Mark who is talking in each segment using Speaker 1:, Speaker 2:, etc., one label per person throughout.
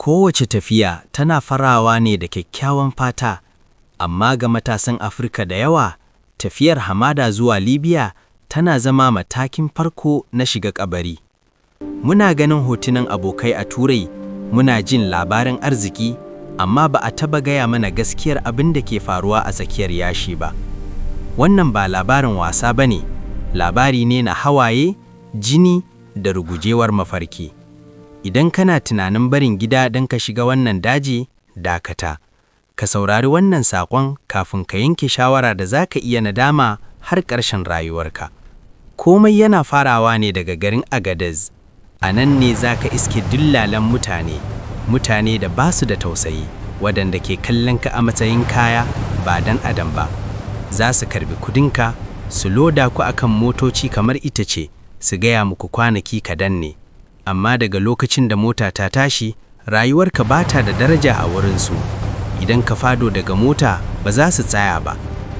Speaker 1: Kowace tafiya tana farawa ne da kyakkyawan fata, amma ga matasan Afirka da yawa, tafiyar hamada zuwa Libya tana zama matakin farko na shiga kabari. Muna ganin hotunan abokai a Turai, muna jin labaran arziki, amma ba a taba gaya mana gaskiyar abin da ke faruwa a tsakiyar yashi ba. Wannan ba labarin wasa ba ne, labari ne na hawaye, jini da rugujewar mafarki. Idan kana tunanin barin gida don ka shiga wannan daji, dakata. Ka saurari wannan saƙon kafin ka yanke shawara da za ka iya nadama har ƙarshen rayuwarka. Komai yana farawa ne daga garin Agadez. A nan ne za ka iske dillalan mutane, mutane da ba su da tausayi, waɗanda ke kallon ka a matsayin kaya ba dan adam ba. Za su karbi kudinka, su loda ku akan motoci kamar itace, su gaya muku kwanaki kadan ne. Amma daga lokacin da mota ta tashi, rayuwarka ba ta da daraja a wurinsu. Idan ka fado daga mota, ba za su tsaya ba.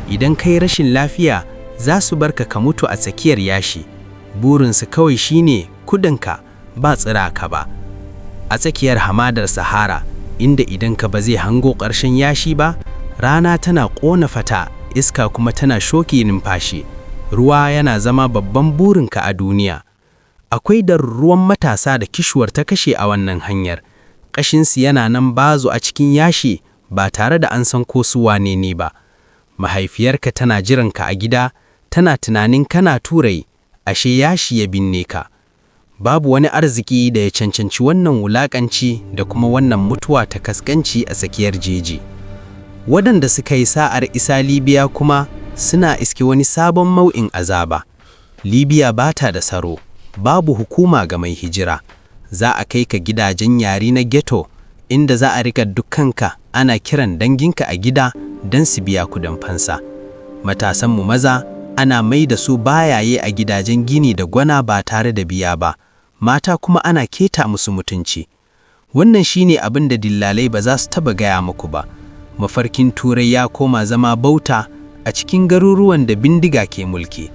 Speaker 1: Idan ka yi rashin lafiya, za su barka ka mutu a tsakiyar yashi. Burinsu kawai shine kudinka, ba tsira ka ba. A tsakiyar hamadar Sahara, inda idan ka ba zai hango ƙarshen yashi ba, rana tana ƙona fata, iska kuma tana shoke numfashi. Ruwa yana zama babban burinka a duniya. Akwai ruwan matasa da kishuwar ta kashe a wannan hanyar. Ƙashinsu yana nan bazu a cikin yashi ba tare da an san ko su wane ne ba. Mahaifiyarka tana jiranka a gida, tana tunanin kana Turai, ashe yashi ya binne ka. Babu wani arziki da ya cancanci wannan wulaƙanci da kuma wannan mutuwa ta kaskanci a tsakiyar jeji. Waɗanda suka yi sa'ar isa Libya kuma suna iske wani sabon mau'in azaba. Libya ba ta da tsaro, babu hukuma ga mai hijira. Za a kai ka gidajen yari na ghetto, inda za a rika dukkanka ana kiran danginka a gida don su biya kudin fansa. Matasanmu maza ana mai da su bayaye a gidajen gini da gwana ba tare da biya ba, mata kuma ana keta musu mutunci. Wannan shine abin da dillalai ba za su taba gaya muku ba. Mafarkin Turai ya koma zama bauta a cikin garuruwan da bindiga ke mulki.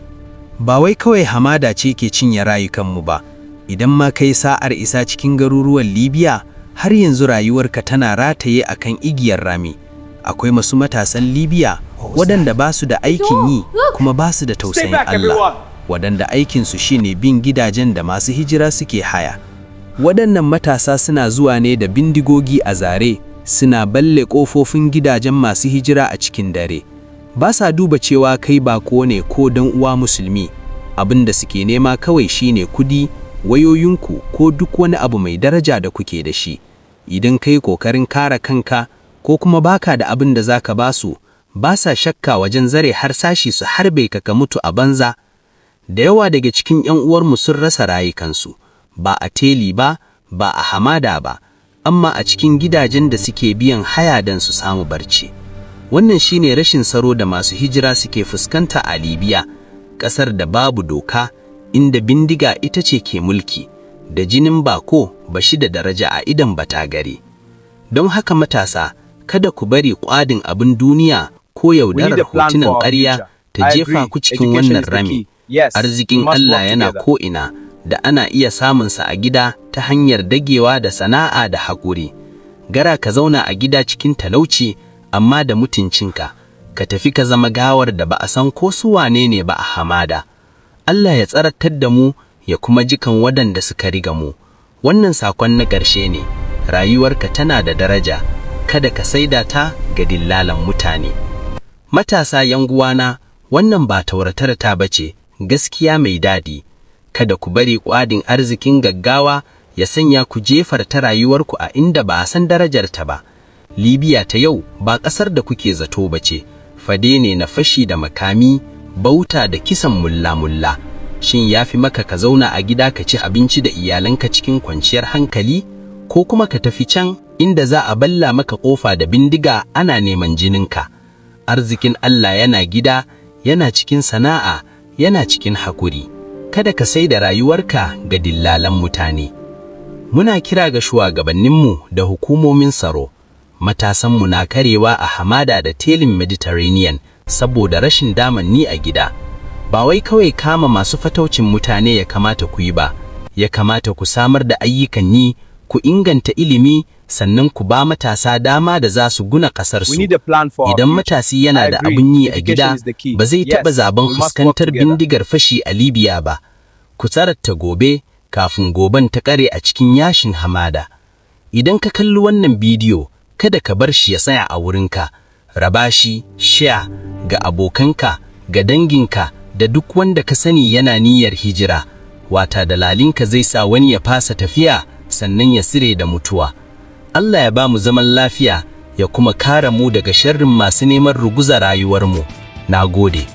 Speaker 1: Ba wai kawai hamada ce ke cinye rayukanmu ba, idan ma kai sa'ar isa cikin garuruwan Libya, har yanzu rayuwarka tana rataye akan igiyar rami. Akwai masu matasan Libya waɗanda ba su da aikin yi kuma ba su da tausayin
Speaker 2: back,
Speaker 1: Allah,
Speaker 2: everyone.
Speaker 1: waɗanda aikinsu shine bin gidajen da masu hijira suke haya. Waɗannan matasa suna zuwa ne da bindigogi a zare, suna balle ƙofofin gidajen masu hijira a cikin dare. Ba sa duba cewa kai bako ne ko dan uwa Musulmi. Abin da suke nema kawai shine kudi, wayoyinku ko duk wani abu mai daraja da kuke da shi. Idan kai kokarin kare kanka ko kuma baka da abin da zaka basu, ba sa shakka wajen zare harsashi su harbe ka ka mutu a banza. Da yawa daga cikin 'yan uwarmu sun rasa rayukansu, ba a teli ba, ba a hamada ba, amma a cikin gidajen da suke biyan haya don su samu barci. Wannan shine rashin tsaro da masu hijira suke fuskanta a Libya, ƙasar da babu doka, inda bindiga ita ce ke mulki, da jinin bako ba shi da daraja a idon batagari. Don haka matasa, kada ku bari ƙwadin abin duniya ko yaudarar
Speaker 2: a plan for
Speaker 1: hotunan
Speaker 2: our
Speaker 1: ƙarya
Speaker 2: future.
Speaker 1: ta
Speaker 2: I
Speaker 1: jefa
Speaker 2: agree.
Speaker 1: ku cikin
Speaker 2: Education
Speaker 1: wannan
Speaker 2: is the
Speaker 1: rami.
Speaker 2: key. Yes, we
Speaker 1: Arzikin
Speaker 2: must
Speaker 1: Allah
Speaker 2: work
Speaker 1: yana
Speaker 2: together.
Speaker 1: ko'ina da ana iya samunsa a gida ta hanyar dagewa da sana'a da haƙuri. Gara ka zauna a gida cikin talauci amma da mutuncinka, ka tafi ka zama gawar da ba a san ko su wane ne ba a hamada. Allah ya tsaratar da mu ya kuma jikan waɗanda suka riga mu. Wannan sakon na ƙarshe ne, rayuwarka tana da daraja, kada ka saida ta ga dillalan mutane. Matasa 'yan uwana, wannan ba tauratarta ba ce, gaskiya mai dadi. Kada ku bari ƙwadin arzikin gaggawa ya sanya ku jefar ta rayuwarku a inda ba a san darajarta ba. Libya ta yau ba ƙasar da kuke zato ba ce, fade ne na fashi da makami, bauta da kisan mulla-mulla. Shin ya fi maka ka zauna a gida ka ci abinci da iyalanka cikin kwanciyar hankali, ko kuma ka tafi can inda za a balla maka ƙofa da bindiga ana neman jininka? Arzikin Allah yana gida, yana cikin sana'a, yana cikin hakuri. Kada ka sai da rayuwarka ga dillalan mutane. Muna kira ga shugabanninmu da hukumomin tsaro. Matasanmu na karewa a hamada da telin Mediterranean saboda rashin damanni a gida. Ba wai kawai kama masu fataucin mutane ya kamata ku yi ba, ya kamata ku samar da ayyukan yi, ku inganta ilimi. Sannan ku ba matasa dama da za su gina
Speaker 2: We
Speaker 1: ƙasarsu.
Speaker 2: Need a plan for our
Speaker 1: Idan
Speaker 2: future.
Speaker 1: Matashi yana
Speaker 2: I
Speaker 1: da
Speaker 2: agree.
Speaker 1: abun yi a
Speaker 2: Education
Speaker 1: gida,
Speaker 2: is the key.
Speaker 1: ba zai taɓa
Speaker 2: Yes,
Speaker 1: zaben
Speaker 2: we must work
Speaker 1: fuskantar
Speaker 2: together.
Speaker 1: bindigar fashi a Libya ba. Ku tsarata gobe kafin goben ta ƙare a cikin yashin hamada. Idan ka kalli wannan bidiyo, kada ka bar shi ya tsaya a wurinka. Raba shi, share ga abokanka, ga danginka, da duk wanda ka sani yana niyyar hijira. Wata dalalinka zai sa wani ya fasa tafiya, sannan ya tsira da mutuwa. Allah ya ba mu zaman lafiya, ya kuma kare mu daga sharrin masu neman ruguza rayuwarmu. Na gode.